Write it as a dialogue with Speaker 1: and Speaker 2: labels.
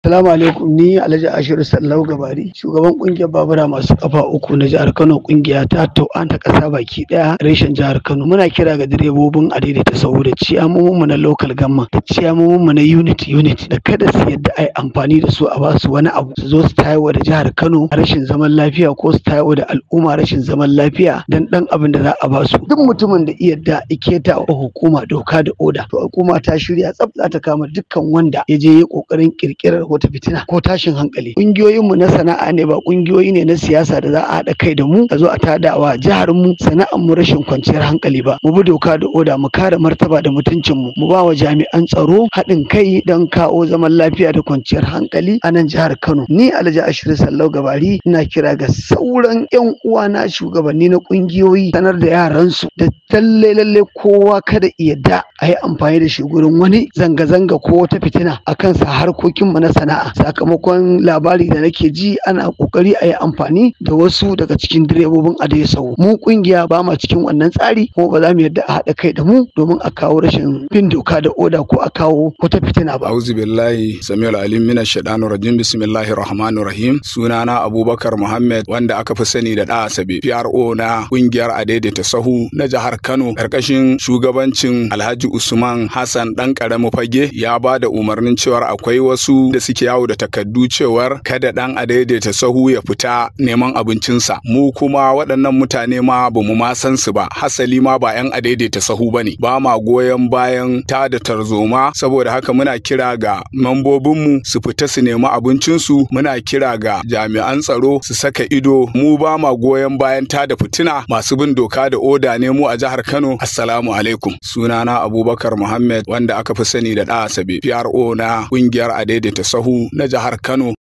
Speaker 1: Salamu alaikum, ni Alhaji Ashiru Sallau Gabari, shugaban kungiyar babura masu kafa uku na jihar Kano, kungiya ta tau'an ta kasa baki daya reshen jihar Kano. Muna kira ga direbobin adaidaita sahu da ciyamomin mu na local gamma da ciyamomin mu na unit unit da kada su yadda ai amfani da su a ba su wani abu su zo su tayarwa da jihar Kano rashin zaman lafiya ko su tayarwa da al'umma rashin zaman lafiya dan dan abin da za a ba su. Duk mutumin da iya da iketa wa hukuma doka da oda, to hukuma ta shirya tsaf za ta kama dukkan wanda ya je ya kokarin kirkirar wata fitina ko tashin hankali. Kungiyoyin mu na sana'a ne, ba kungiyoyi ne na siyasa da za a haɗa kai da mu a zo a tada wa jihar mu, sana'ar mu rashin kwanciyar hankali ba. Mu bi doka da oda, mu kare martaba da mutuncin mu, mu ba wa jami'an tsaro haɗin kai don kawo zaman lafiya da kwanciyar hankali a nan jihar Kano. Ni Alhaji Ashiru Sallau Gabari ina kira ga sauran yan uwana shugabanni na kungiyoyi sanar da yaran su da lalle lalle kowa kada yadda a yi amfani da shi gurin wani zanga-zanga ko wata fitina akan sa harkokin mu na sana'a. Sakamakon labari da nake ji, ana kokari a yi amfani da wasu daga cikin direbobin adaidaita. Mu kungiya ba ma cikin wannan tsari, kuma ba za mu yarda a haɗa kai da mu domin a kawo rashin bin doka da oda ko a kawo wata fitina ba.
Speaker 2: Auzu billahi samiul alim minash shaitanir rajim, bismillahir rahmanir rahim. Sunana Abubakar Muhammad, wanda aka fi sani da Da Asabe, PRO na kungiyar adaidaita sahu na jihar Kano, karkashin shugabancin Alhaji Usman Hassan Dan Karami Fage. Ya ba da umarnin cewar akwai wasu da suke yawo da takardu cewar kada dan adaidaita sahu ya fita neman abincinsa. Mu kuma waɗannan mutane ma ba mu ma san su ba, hasali ma ba 'yan adaidaita sahu ba ne. Ba ma goyon bayan ta da tarzoma, saboda haka muna kira ga mambobinmu su fita su nemi abincinsu. Muna kira ga jami'an tsaro su saka ido. Mu ba ma goyon bayan ta da fitina, masu bin doka da oda ne mu a jihar Kano. Assalamu alaikum. Sunana Abubakar Muhammad, wanda aka fi sani da Da Asabe, PRO na kungiyar adaidaita sahu na jihar Kano.